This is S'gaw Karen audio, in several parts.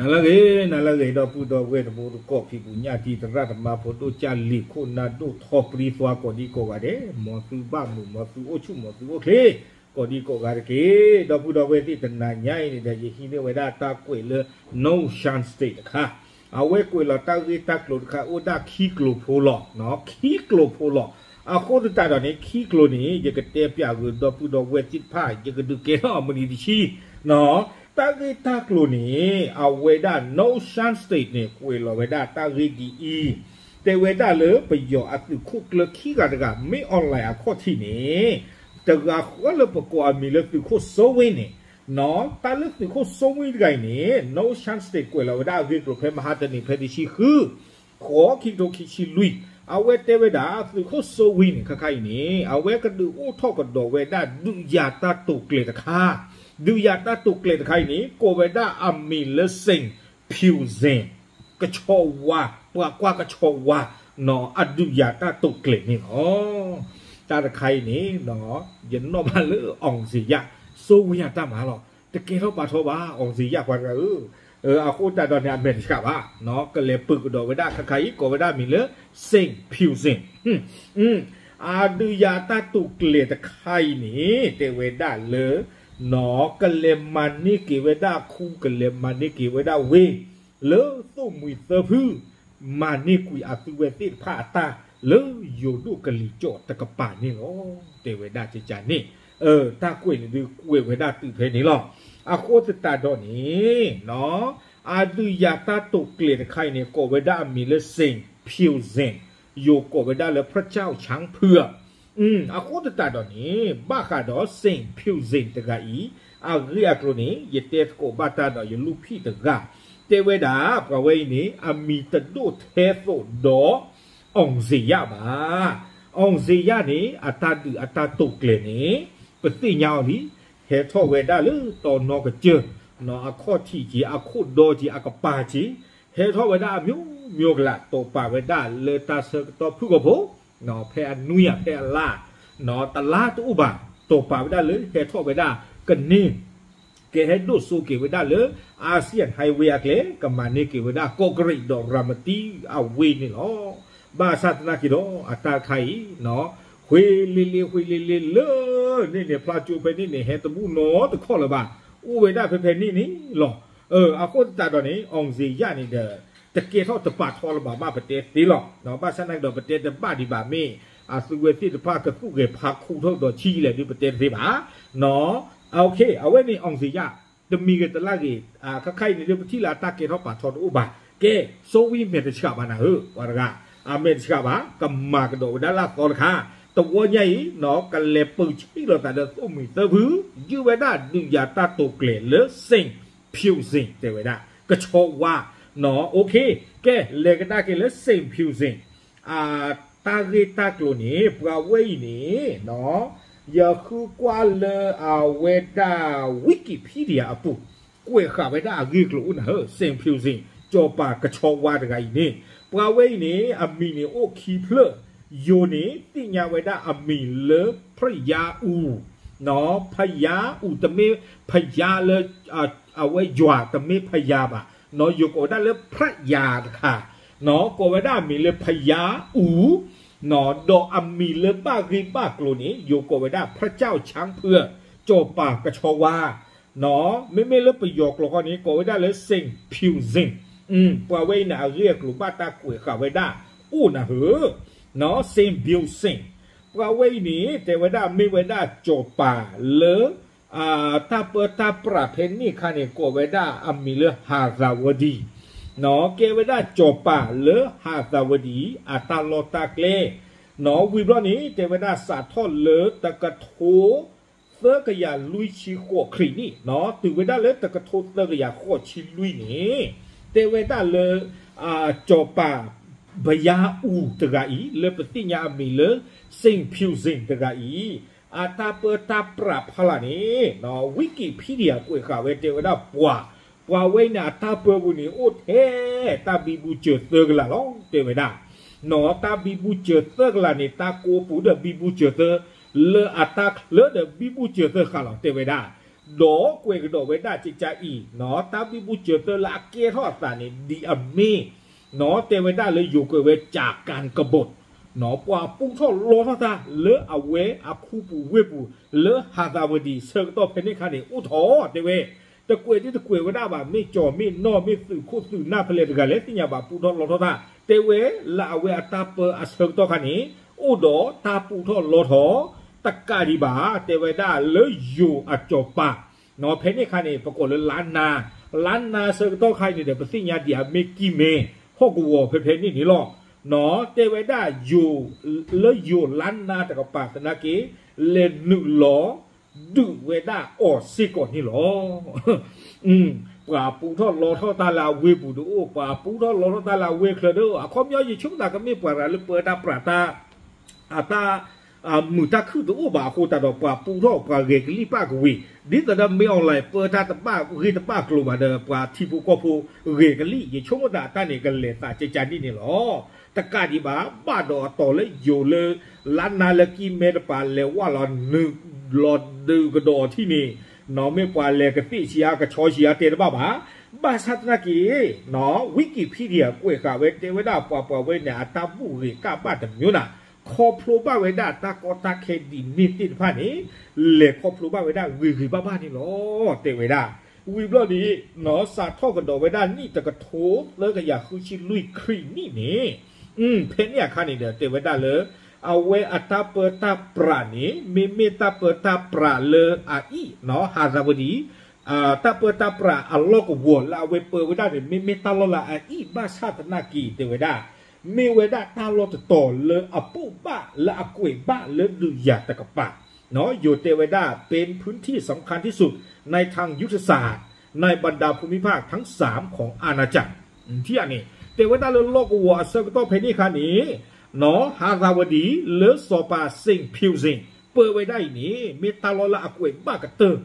နၤလၢအဂ့ၤ နၤလၢအဂ့ၤ ဒီပုၢ်ဒီဝဲၢ်တံၤသကိး ဖံဖုညၣ်တံၤ သရၣ်သမါ ဖိဒိၣ်ကၢ်လံၤ ခိၣ်နၢ်ဒိၣ် ထီၣ်ပြံသွါ ကိးဒံကိးဂၤဒဲး, မ်သုဘၣ်မုာ် မ်သုအိၣ်ဆူၣ် မ်သုအိၣ်ချ့ ကိးဒံကိးဂၤတက့ၢ်. ဒီပုၢ်ဒီဝဲၢ်သ့ၣ် တနၤညါအံၤန့ၣ်ဒီး ယဟံးန့ၢ်ဝဲဒၣ်တၢ်ကွဲးလၢ North Shan State တခါ, အဝဲကွဲးလီၤတၢ်ဂ့ၢ်တၢ်ကျိၤတခါ အိၣ်ဒၣ်ခံကျိၤဖိလီၤ, ခံကျိၤဖိလီၤ. အဃိသတးဒီးန့ၣ် ခံကျိၤန့ၣ် ယကတဲပျးဂ့ၤ ဒီပုၢ်ဒီဝဲၢ်သ့ၣ်တဖၣ် ယကဒုးကဲထီၣ်အမနံၤတဆံ တၢ်ဂ့ၢ်တၢ်ကျိၤန့ၣ် အဝဲဒၣ် North Shan State န့ၣ် ကွဲးလီၤဝဲဒၣ်တၢ်ဂ့ၢ်ဒ်အံၤ, တဲဝဲဒၣ်လၢပယီၤအသုးခိၣ်ကျၢခံဂၤတဂၤ မ့ၢ် online အခီၣ်ထံးန့ၣ် တဂၤဃီလၢပကိးအမံၤလၢသုးခိၣ်စိဝ့န့ၣ်, တၢ်လၢသုးခိၣ်စိဝ့တဂၤအံၤန့ၣ် North Shan State ကွဲးလီၤဝဲဒၣ်အဂ့ၢ်ကျိၤဖဲမဟါတနံၤ ဖဲတဆံဃု ဃိး ခံကထိခံဆံလွံၢ်, အဝဲတဲဝဲဒၣ် သုးခိၣ်စိဝ့န့ၣ် ခါခါအံၤန့ၣ် အဝဲကဒုးအိၣ်ထီၣ်ကဒီးဝဲဒၣ် ဒုးယၤတၢ်တိာ်ကျဲၤတခါ, ဒုးယၤတၢ်တိာ်ကျဲၤတခါအံၤန့ၣ် ကိးဝဲဒၣ်အမံၤလၢ Sing Fusion ကဆီဝါ, ပှၤကွၢ်ကဆီဝါ, အဒုးယၤတၢ်တိာ်ကျဲၤန့ၣ်လီၤ. တၢ်တခါအံၤန့ၣ် ယနီၣ်ဘၣ်လၢ အောင်ဇေယျ, စိဝ့အတၢ်မၤလီၤ. တကဲထီၣ်ပာ်ထီၣ်ဘၣ် အောင်ဇေယျ ပှၤတဂၤဧၢ, အဃိသတးဒီးန့ၣ် အမဲာ်တဆှးဘၣ်, ကလဲၤပၢၤကဒီးဝဲဒၣ် ခါခါအံၤ ကိးဝဲဒၣ်မံၤလၢ Sing Fusion အဒုးယၤတၢ်တိာ်ကျဲၤတခါအံၤန့ၣ် တဲဝဲဒၣ်လၢ ကလဲၤမၤန့ၢ်က့ၤဝဲဒၣ်ခူ, ကလဲၤမၤန့ၢ်က့ၤဝဲဒၣ်ဝ့ၢ် လၢသိၣ်မှံၤသၢဖု, မၤန့ၢ်ကွံာ်အသုဝဲသ့ၣ်တဖၣ်အတၢ်လၢယိၤဒိၣ်ကလံၤကၠီၣ်တကပၤန့ၣ်လီၤ. တဲဝဲဒၣ်ကကန့ၣ်, တၢ်ကွဲးန့ၣ်ဒုးကွဲးဝဲဒၣ်တုၤဖဲန့ၣ်လီၤ. အဃိသတးဒီးန့ၣ် အဒုးယၤတၢ်တိာ်ကျဲၤတခါအံၤန့ၣ် ကိးဝဲဒၣ်အမံၤလၢ Sing Fusion, ယိၤကိးဝဲဒၣ်လၢ พระเจ้าช้างเผือก အဃိသတးဒီးန့ၣ် ဘၣ်ဃးဒီး Sing Fusion တဂၤအံၤ အဂ့ၢ်အကျိၤန့ၣ် ယတဲသကိးဘၣ်တၢ်ဒီး ယလူၢ်ဖံၣ်တဂၤ တဲဝဲဒၣ် ပှၤဝဲအံၤန့ၣ် အမံၤတဒိၣ်ထဲသိးဒီး အောင်ဇေယျ ဘၣ်. အောင်ဇေယျ န့ၣ် အတၢ်ဒုးအတၢ်တိာ်ကျဲၤန့ၣ် ပသ့ၣ်ညါအီၤလံ, ဟဲထီၣ်ဝဲဒၣ်လၢတီနီကစၢၢ်, အခီၣ်ထံးက့ၤ အခိၣ်ဒီက့ၤ အကပၤက့ၤ, ဟဲထီၣ်ဝဲဒၣ်အမျိုးမျိုးကလာ်, တီာ်ပာ်ဝဲဒၣ်လၢတၢ်ဆၢကတီၢ်ဖုၣ်ကိာ်ဖိ, ဖဲအနွံယၤ ဖဲအလါ, တလါတအိၣ်ဘၣ်, တီာ်ပာ်ဝဲဒၣ်လၢဟဲထီၣ်ဝဲဒၣ်ကန့ၢ် ကဟဲဒိၣ်စိက့ၤဝဲဒၣ်လၢ Asian Highway အကျဲ, ကမၤန့ၢ်က့ၤဝဲဒၣ် ကော့ကရိတ် ဒီး ရၤမတံ အဝ့ၢ်န့ၣ်လီၤ. ဘၣ်ဆၣ်သနာ်က့ဒီး အတၢ်တခါအံၤ ဃ့လ့လ့ ဃ့လ့လ့လၢ န့ၣ်န့ၣ် ဖျါကၠိဖဲန့ၣ်န့ၣ် ဟဲတဘူၣ်နီတခီၣ်လၢၤဘၣ်, အိၣ်ဝဲဒၣ်ဖဲဖဲန့ၣ်န့ၣ်လီၤ. အဃိသတးဒီးန့ၣ် အောင်ဇေယျ န့ၣ်ဒီး တကဲထီၣ်တပာ်ထီလၢၤဘၣ် ဘၣ်ပတဲသ့လီၤ. ဘၣ်ဆၣ်သနာ်က့ဒီး ပတဲတဘၣ်ဒံးဘၣ် မ့ၢ်အသုဝဲသ့ၣ်တဖၣ်ကသူၣ်ဂဲၤဖးခူထီၣ်ကဒီးဆံးလဲၣ်ဒုး ပတဲတသ့ဘၣ်. အဝဲန့ၣ် အောင်ဇေယျ တမံၤဂ့ၤတလါဂ့ၤ, ခါခါအံၤန့ၣ်ဒုး ပထံၣ်လၢအတၢ်ကဲထီၣ်ပာ်ထီတအိၣ်ဘၣ်. ကဲ, စိဝ့မဲာ်တဆှးဘၣ်နၤဧၢ, ပှၤတဂၤ အမဲာ်တဆှးဘၣ်, ကမၤကဒီးဝဲဒၣ်လၢအသီတခါ, တဝီညါအံၤ ကလဲၤပၢၤဆံးလိာ်သးဒီးသိၣ်မှံၤသၢဖု, ယုၢ်ဝဲဒၣ်ဒုးယၤတၢ်တိာ်ကျဲၤလၢ Sing Fusion တဲဝဲဒၣ် ကဆီဝါ, ကဲ, လဲၤကဒါက့ၤလၢ Sing Fusion တၢ်ဂ့ၢ်တၢ်ကျိၤန့ၣ် ပှၤဝဲအံၤန့ၣ် ယဃုကွၢ်လၢအဝဲဒၣ် Wikipedia အပူၤ ကွဲးဃာ်ဝဲဒၣ်အဂ့ၢ်အကျိၤအိၣ်နၤဧၢ, Sing Fusion စီၤပၤကဆီဝါတဂၤအံၤန့ၣ်, ပှၤဝဲအံၤန့ၣ် အမံၤန့ၣ်အိၣ်ခံဖျၢၣ်, ယိၤန့ၣ် သ့ၣ်ညါဝဲဒၣ်အမံၤလၢ ဖယါအူ, ဖယါအူ တမ့ၢ်ဖယါလၢ အဝဲယွၤ တမ့ၢ်ဖယါဘၣ်, ယိၤကိးဝဲဒၣ်လၢ ဖရၣ်ယါတခါ, ကိးဝဲဒၣ်အမံၤလၢ ဖယါအူ, ဒီးအမံၤလၢဘၣ်ဂ့ၢ်ဘၣ်ကျိၤန့ၣ် ယိၤကိးဝဲဒၣ် ဖရၣ်ကၠီၣ်ဆၣ်ဖၢၣ်, စီၤပၤကဆီဝါ, မ့မ့ၢ်လၢပယီၤကျိာ်ဃီန့ၣ် ကိးဝဲဒၣ်လၢ Sing Fusion, ပှၤဝဲအံၤန့ၣ် အဂ့ၢ်အကျိၤဘၣ်တၢ်ကွဲးဃာ်ဝဲဒၣ်အိၣ်နၤဧၢ, Sing Fusion ပှၤဝဲအံၤန့ၣ် တဲဝဲဒၣ်မ့ၢ်ဝဲဒၣ်စီၤပၤလၢ တၢ်ပၢတၢ်ပြးဖဲန့ၣ်အခါန့ၣ် ကိးဝဲဒၣ်အမံၤလၢ ဟးသးဝဒံ, ကဲဝဲဒၣ်စီၤပၤလၢဟးသးဝဒံ အတၢ်လီၢ်တၢ်ကျဲ, ဝံၤဘျီန့ၣ် တဲဝဲဒၣ်စးထီၣ်လၢတကထိ သၢကယၤလွံၢ်ဆံဃိးခရံာ်နံၣ်, တုၤဝဲဒၣ်လၢတကထိသၢကယၤဃိးဆံလွံၢ်န့ၣ်, တဲဝဲဒၣ်လၢ စီၤပၤ ဖယါအူတဂၤအံၤ လၢပသ့ၣ်ညါအမံၤလၢ Sing Fusion တဂၤအံၤ, အတၢ်ပၢတၢ်ပြးဖီလာ်န့ၣ် Wikipedia ကွဲးဃာ်ဝဲတဲဝဲဒၣ်ပှၤ, ပှၤဝဲအံၤန့ၣ် အတၢ်ပၢပူၤန့ၣ် အိၣ်ထဲတၢ်ဘံဘူစၢၤသၢကလးလီၤ တဲဝဲဒၣ်, တၢ်ဘံဘူစၢၤသၢကလးန့ၣ် တၢ်ကိးပူၤဒီးဘံဘူစၢၤသၢ, လၢအတၢ်ချၢဒီးဘံဘူစၢၤသၢဃာ်လီၤ တဲဝဲဒၣ် ဒီးကွဲးကဒီးဝဲဒၣ်ကကါအံၤ တၢ်ဘံဘူစၢၤသၢလၢအကဲထီၣ်အသးန့ၣ် ဒ်အမ့ၢ် တဲဝဲဒၣ်လၢယိၤကွဲးဝဲ ကၠၤကၣ်ကဘိး ပှၤပူထီၣ်လီထီၣ်တၢ်လၢအဝဲအခူပူၤဝ့ၢ်ပူၤ လၢဟးသးဝဒံးဆၢကတီၢ်ဖဲန့ၣ်အခါန့ၣ် အိၣ်ထီၣ်တဲဝဲ, တကွဲးဒ်တကွဲးဝဲဒၣ်ဘၣ် မ့ၢ်ကၠီၤမ့ၢ်နီၢ် မ့ၢ်သုးခိၣ်သုးနၢ်ဖဲလဲၣ်တဂၤလဲၣ်သ့ၣ်ညါဘၣ် ပူထီၣ်လီထီၣ်တၢ် တဲဝဲလၢအဝဲအတၢ်ပၢအဆၢကတီၢ်ခါန့ၣ် အိၣ်ဒီးတၢ်ပူထီၣ်လီထီၣ် တကးဒံးဘၣ် တဲဝဲဒၣ်လၢယိၤအစီၤပၤ ဖဲန့ၣ်အခါန့ၣ် ပကိးလၢလါနါ, လါနါဆၢကတီၢ်ခါအံၤန့ၣ်ဒီး ပသ့ၣ်ညါဒံးအမ့ၢ်ကံၢ်မဲ ဟီၣ်ကဝီၤဖဲဖဲန့ၣ်န့ၣ်လီၤ. တဲဝဲဒၣ်ယိၤ လၢယိၤလါနါတကပၤသနာ်က့ လဲၤနုာ်လီၤ ဒုးဝဲဒၣ်အီၤစ့ၢ်ကီးန့ၣ်လီၤ. ပှၤပူထီၣ်လီထီၣ်တၢ်လၢအဝ့ၢ်ပူၤတအိၣ်, ပှၤပူထီၣ်လီထီၣ်တၢ်လၢအဝ့ၢ်ချၢတအိၣ်, အခီပညီယဆိကမိၣ်သးကမ့ၢ်ပှၤတဂၤလၢပၢတၢ်ပြးတၢ် အတၢ် မုာ်တၢ်ခုၣ်တအိၣ်ဘၣ်အဃိသတးဒီး ပှၤပူထီၣ်ပှၤဂဲၤကလံၣ်ပၣ်ကဝ့ၤ, ဒ်သိးဒီးမ့ၢ် online ပၢတၢ်တဘၣ်ဂ့ၢ်တဘၣ်ကျိၤဘၣ်ဒီး ပှၤထံဖိကီၢ်ဖိဂဲၤကလံၣ်, ယဆိကမိၣ်သးတၢ်န့ၣ် ကလဲၤသးကကါန့ၣ်န့ၣ်လီၤ. တကးဒံးဘၣ် ဘၣ်ဒီးအတီၤလၢယိၤလၢ လါနါလၢကံၢ်မဲတပၤလဲၤဝဲလီၤနုာ်လီၤဒုးကဒီးအီၤထံၣ်န့ၣ်, မ့ၢ်ပှၤလဲၤကသ့ၣ်ဆံးအါကဆီဆံးအါတဲတဘၣ်ဘၣ်. ဘၣ်ဆၣ်သနာ်က့ Wikipedia ကွဲးဃာ်ဝဲတဲဝဲဒၣ်ပှၤပှၤဝဲန့ၣ် အတၢ်ဘူၣ်ဂ့ၤကၣ်ဘၣ်တမံၤနၤ, ခီဖျိဘၣ်ဝဲဒၣ်တၢ်ကီတၢ်ခဲဒ်န့ၣ်သ့ၣ်တဖၣ်န့ၣ် လဲၤခီဖျိဘၣ်ဝဲဒၣ်ဂ့ၤဂ့ၤဘၣ်ဘၣ်န့ၣ်လီၤ. တဲဝဲဒၣ် ဝံၤဘျီန့ၣ် စးထီၣ်ကဒီးဝဲဒၣ်နံၣ်တကထိသၢကယၤဃုဆံလွံၢ်ခရံာ်နံၣ်န့ၣ် ဖဲန့ၣ်အခါန့ၣ်ဒီး တဲဝဲဒၣ်လၢ အဝဲအတၢ်ပၢတၢ်ပြးန့ၣ် မ့မ့ၢ်တၢ်ပၢတၢ်ပြးလၢအအံၤ ဟးသးဝဒံး တၢ်ပၢတၢ်ပြးအလီၢ်ကဝီၤလၢအဝဲပၢဝဲဒၣ်န့ၣ် မ့မ့ၢ်တၢ်လီၢ်လၢအအံၤဘၣ်ဆၣ်သနာ်က့ တဲဝဲဒၣ် မ့ၢ်ဝဲဒၣ်တၢ်လီၢ်တတီၤလၢအပိၣ်ဘၣ်လၢအကွဲးဘၣ်လၢဒုးယၤတကပၤ, ယိၤတဲဝဲဒၣ် เป็นพื้นที่สำคัญที่สุดในทางยุทธศาสตร์ในบรรดาภูมิภาคทั้งสามของอาณาจักร ထံၣ်ဧါန့ၣ် တဲဝဲဒၣ်လၢလီၢ်ကဝီၤအဆၢကတီၢ်ဖဲန့ၣ်အခါန့ၣ် ဟးသးဝဒံးလၢစီၤပၤ စ့ၣ်ဖံးစ့ၣ် ပၢဝဲဒၣ်အံၤန့ၣ် မ့ၢ်တၢ်လီၢ်လၢအကွဲးဘၣ်ကတၢၢ်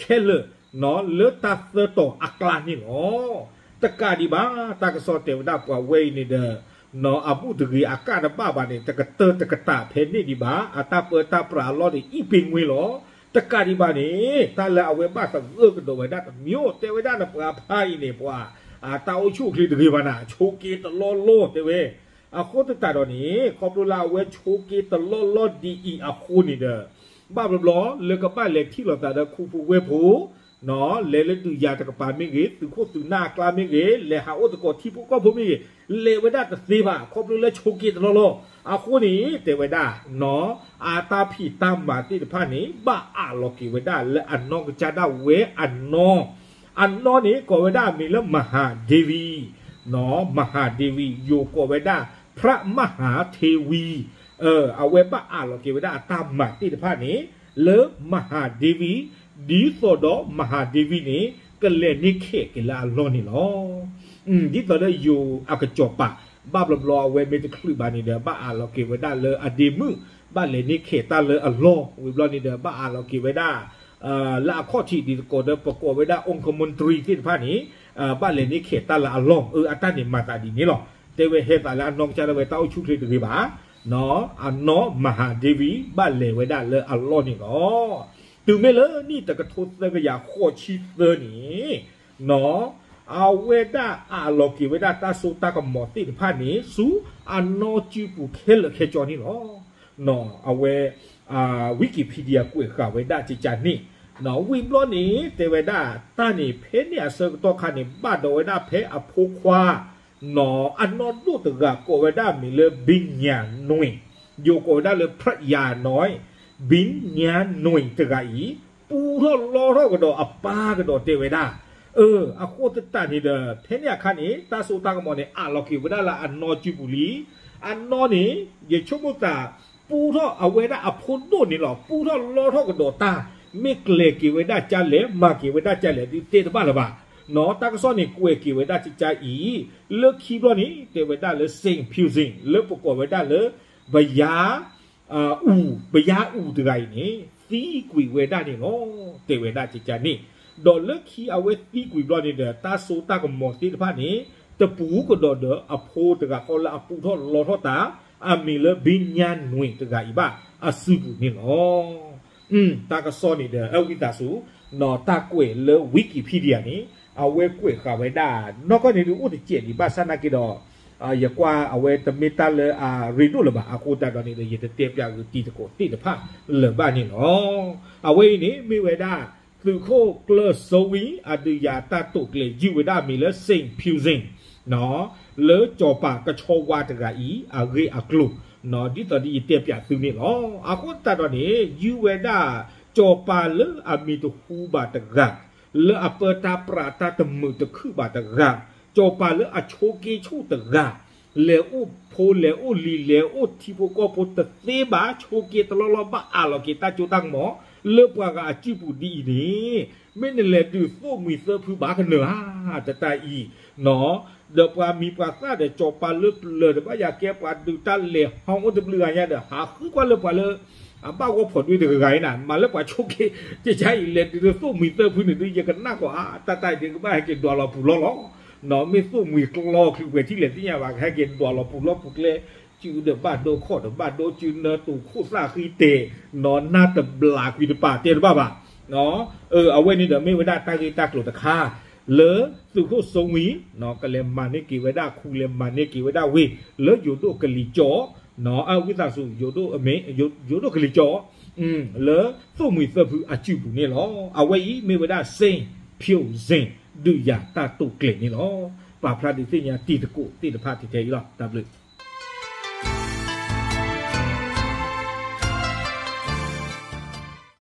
ခဲလၢာ် လၢတၢ်သၢတီၤအကျါန့ၣ်လီၤ. တကးဒံးဘၣ် တၢ်ကစီၣ်တဲဝဲဒၣ်ပှၤဝဲအံၤန့ၣ်ဒီး အဘူၣ်တဂ့ၤအကၣ်တဘၣ်ဘၣ်န့ၣ် တကတၢၢ်တကတၢၢ်ဖဲန့ၣ်ဒံးဘၣ် အတၢ်ပၢတၢ်ပြးအလီၢ်န့ၣ် အံၣ်ပ့ၤငွ့လီၤ. တကးဒံးဘၣ်န့ၣ် တၢ်လၢအဝဲဘၣ်သဂၢၢ်ကဒီးဝဲဒၣ်တမံၤ တဲဝဲဒၣ်နပှၤဖးအံၤန့ၣ် ပှၤ တၢ်အိၣ်ဆူၣ်အိၣ်ချ့တဂ့ၤဘၣ်နၤ ဆိးက့တလီၢ်လီၢ်တဲဝဲ. အဃိသတးဒီးန့ၣ် ခီဖျိလၢအဝဲဆိးက့တလီၢ်လီၢ်ဒ်အံၤအဃိန့ၣ်ဒီး ဘၣ်ဘျီဘျီလၢကဘၣ်လဲၤထံၣ်လိာ်သးဒီးခူဖိဝဲၢ်ဖိ လဲၤလၢဒုးယၤတကပၤမ့ၢ်ဂ့ၤ သုးခိၣ်သုးနၢ်အကျါမ့ၢ်ဂ့ၤ လဲၤဟးအိၣ်သကိးထံဖိကီၢ်ဖိမ့ၢ်ဂ့ၤ လဲၤဝဲဒၣ်တသ့ဘၣ် ခီဖျိလၢဆိးက့တလီၢ်လီၢ် အဃိန့ၣ် တဲဝဲဒၣ် အတၢ်ဖံးတၢ်မၤသ့ၣ်တဖၣ်န့ၣ် ဘၣ်အးလီၤက့ၤဝဲဒၣ်လၢအနီၢ်ကစၢ်ဒၣ်ဝဲအနီၢ် အနီၢ်န့ၣ်ကိးဝဲဒၣ်အမံၤလၢ မဟာဒေဝီ မဟာဒေဝီ ယိၤကိးဝဲဒၣ် พระมหาเทวี အဝဲဘၣ်အးလီၤက့ၤဝဲဒၣ်အတၢ်မၤသ့ၣ်တဖၣ်န့ၣ် လၢ မဟာဒေဝီ ဒ်သိးဒီး မဟာဒေဝီ န့ၣ် ကလဲၤန့ၢ်ခဲးက့ၤလၢအလီၢ်န့ၣ်လီၤ. ဒ်သိးလၢယိၤအကစီၤပၤ ဘၣ်ဘျီဘျီအဝဲမ့ၢ်တချုးဘၣ်န့ၣ်ဒီး ဘၣ်အးလီၤက့ၤဝဲဒၣ်လၢအဒ့မုၣ် ဘၣ်လဲၤန့ၢ်ခဲးတၢ်လၢအလီၢ် ဝံၤဘျီန့ၣ်ဒီး ဘၣ်အးလီၤက့ၤဝဲဒၣ် လၢအခီၣ်ထံးဒ်သကိးဒီး ပကိးဝဲဒၣ် องคมนตรี သ့ၣ်တဖၣ်န့ၣ် ဘၣ်လဲၤန့ၢ်ခဲးတၢ်လၢအလီၢ် အတၢ်န့ၣ်မၤသးဒ်န့ၣ်လီၤ. တဲဝဲဟဲသးလၢအနီၢ်ကစၢ်ဒၣ်ဝဲတၢ်အိၣ်ဆူၣ်ချ့တဂ့ၤဘၣ် အနီၢ် မဟာဒေဝီ ဘၣ်လဲၤဝဲဒၣ်လၢအလီၢ်န့ၣ်လီၤ. တုၤမ့ၢ်လၢနံၣ်တကထိသၢကယၤဃိးဆံသၢန့ၣ် အဝဲဒၣ်အးလီၤက့ၤဝဲဒၣ်တၢ်စိတၢ်ကမီၤသ့ၣ်တဖၣ်န့ၣ် ဆူအနီၢ်စုပူၤခဲလၢာ်ခဲဆ့န့ၣ်လီၤ. အဝဲ Wikipedia ကွဲးဃာ်ဝဲဒၣ်ကကန့ၣ် ဝံၤဘျီန့ၣ် တဲဝဲဒၣ်တၢ်န့ၣ် ဖဲန့ၣ်အဆၢကတီၢ်ခါန့ၣ် ဘၣ်ဒိးဝဲဒၣ်ဖဲအဖိခွါ အနီၢ်ဒိၣ်တဂၤကိးဝဲဒၣ်မံၤလၢ ဘံညၣ်နွံ ယိၤကိးဝဲဒၣ်လၢ พระยาน้อย ဘံညၣ်နွံ တဂၤအံၤ ပူထီၣ်လီထီၣ်ကဒီးအပၢ်ကဒီးတဲဝဲဒၣ် အဃိသတးန့ၣ်ဒီး ဖဲန့ၣ်အခါန့ၣ် တၢ်စိတၢ်ကမီၤန့ၣ် အးလီၤက့ၤဝဲဒၣ်လၢအနီၢ်စုပူၤလံ. အနီၢ်န့ၣ် ယဆိကမိၣ်သး ပူထီၣ်အဝဲဒၣ်အဖိဒိၣ်န့ၣ်လီၤ. ပူထီၣ်လီထီၣ်ကဒီးတၢ် မ့ၢ်ကျဲၤက့ၤဝဲဒၣ်ကလဲၣ် မၤက့ၤဝဲဒၣ်ကလဲၣ် ဒုးတဲတဘၣ်လၢၤဘၣ်. နီၢ်တၢ်ကစီၣ်န့ၣ် ကွဲးက့ၤဝဲဒၣ်ကကအံၤ လၢခံဘျီန့ၣ် တဲဝဲဒၣ်လၢ စ့ၣ်ဖံးစ့ၣ် လၢပကိးဝဲဒၣ်လၢ ပယါ အူ ပယါအူတဂၤအံၤန့ၣ် သံကွံာ်ဝဲဒၣ်န့ၣ်လီၤ. တဲဝဲဒၣ်ကကန့ၣ် ဒီးလၢခံအဝဲသံကွံာ်ဘျီန့ၣ်ဒီး တၢ်စိတၢ်ကမီၤသ့ၣ်တဖၣ်န့ၣ် တပူၤကဒီးဒီးအဖိတဂၤဃီလၢအပူထီၣ်လီထီၣ်တၢ် အမံၤလၢ ဘံညၣ်နွံ တဂၤအံၤဘၣ်အစုပူၤန့ၣ်လီၤ. တၢ်ကစီၣ်န့ၣ်ဒီး အဝံသးစူၤ နီၢ်တၢ်ကွဲးလၢ Wikipedia န့ၣ် အဝဲကွဲးဃာ်ဝဲဒၣ် နီၢ်ကီၢ်န့ၣ်ဒုးအိၣ်တစဲးဒံး ဘၣ်ဆၣ်နာ်က့ဒီး ယကွၢ်အဝဲတမ့ၢ်တၢ်လၢအရ့ဒိၣ်လၢၤဘၣ် အဃိသတးဒီးန့ၣ်ဒီး ယတတဲပၠးဂုာ်တံၤသကိးသ့ၣ်တဖၣ်လၢၤဘၣ်န့ၣ်လီၤ. အဝဲအံၤန့ၣ် မ့ၢ်ဝဲဒၣ် သုးခိၣ်ကျၢၢ်စိဝံ အဒုးယၤတၢ်တိာ်ကျဲၤ ယုၢ်ဝဲဒၣ်အမံၤလၢ Saint Puissin လၢစီၤပၤကဆီဝါတဂၤအံၤ အဂ့ၢ်အကျိၤ ဒ်သိးဒီးယတဲပၠးသုန့ၣ်လီၤ. အဃိသတးဒီးန့ၣ် ယုၢ်ဝဲဒၣ် စီၤပၤလၢအမံၤတဟူဘၣ်တဂၤ လၢအပၢတၢ်ပြးတၢ်တမုာ်တခုၣ်ဘၣ်တဂၤ, စီၤပၤလၢအဆိးက့ဆိၣ်တဂၤ, လဲၤအိၣ်ဖိလဲၤအိၣ်လံၤ လဲၤအိၣ်ထံဖိကီၢ်ဖိတသ့ဘၣ်, ဆိးက့တလီၢ်လီၢ် ဘၣ်အးလီၤက့ၤတၢ်စိတၢ်ကမီၤ လၢပှၤဂၤအစုပူၤဒ်အံၤန့ၣ်, မ့ၢ်နလဲၤဒုးသိၣ်မှံၤသၢဖုဘၣ်ကနၢၤဧါ, တတၢ်အံၤ ဒီးပှၤမံၤပှၤသၣ်ဒီး စီၤပၤလၢပျၢၤတဘၣ်ယၤကဲ ပှၤဒုးတၢ်လဲၤဟီအိၣ်တဘျုးဂၤညါဒီး ဟးဃုကွၢ်လၢပှၤလၢ အဘၣ်ဂီၢ်ဖီၣ်ဒွဲတဂၤဂၤအံၤန့ၣ် မၤလၢပှၤဆိးက့ ကကါအံၤ လဲၤဒုးသိၣ်မှံၤသၢဖုန့ၣ်ဒုး ယကနၣ်ကီးဧါ, တၢ်တၢ်အံၤဒုးကဘၣ်ဟဲက့ၤဒွးလီၤပူၤလီၢ်လီၤ, မ့ၢ်သိၣ်မှံၤကျီချုးပှဲၤထံၣ်လဲၣ်သ့ၣ်ညါဘၣ် ကဟဲက့ၤဒွးလီၤပူၤလီၢ်ပူၤကျဲ, စုဒီးဘၣ်ဒိခီၣ်ဒီးဘၣ်ဒိ စုနၢတူာ်ခိၣ်သၣ်ဃံတဲာ်, နီၢ်နၢ်တဘျးကွံာ်တပၤတဲတဘၣ်ဘၣ် အဝဲန့ၣ်ဒီးမ့ၢ်ဝဲဒၣ်တၢ်ဂ့ၢ်တၢ်ကျိၤတခါ လၢသုးခိၣ်စိဝံၤ ကလဲၤမၤန့ၢ်က့ၤဝဲဒၣ်ခူ လဲၤမၤန့ၢ်က့ၤဝဲဒၣ်ဝ့ၢ် လၢယိၤဒိၣ်ကလံၤကၠီ, အဝံသးစူၤ ယိၤဒိၣ်အမ့ၢ် ယိၤဒိၣ်ကလံၤကၠီ, လၢသိၣ်မှံၤသၢဖုအစုပူၤန့ၣ်လီၤ. အဝဲအံၤမ့ၢ်ဝဲဒၣ် Saint Puissin ဒုးယၤတၢ်တိာ်ကျဲၤန့ၣ်လီၤ. ပာ်ဖျါဒုးသ့ၣ်ညါတံၤသကိးသ့ၣ်တဖၣ်ထဲအံၤလီၤ. တၢ်ဘျုး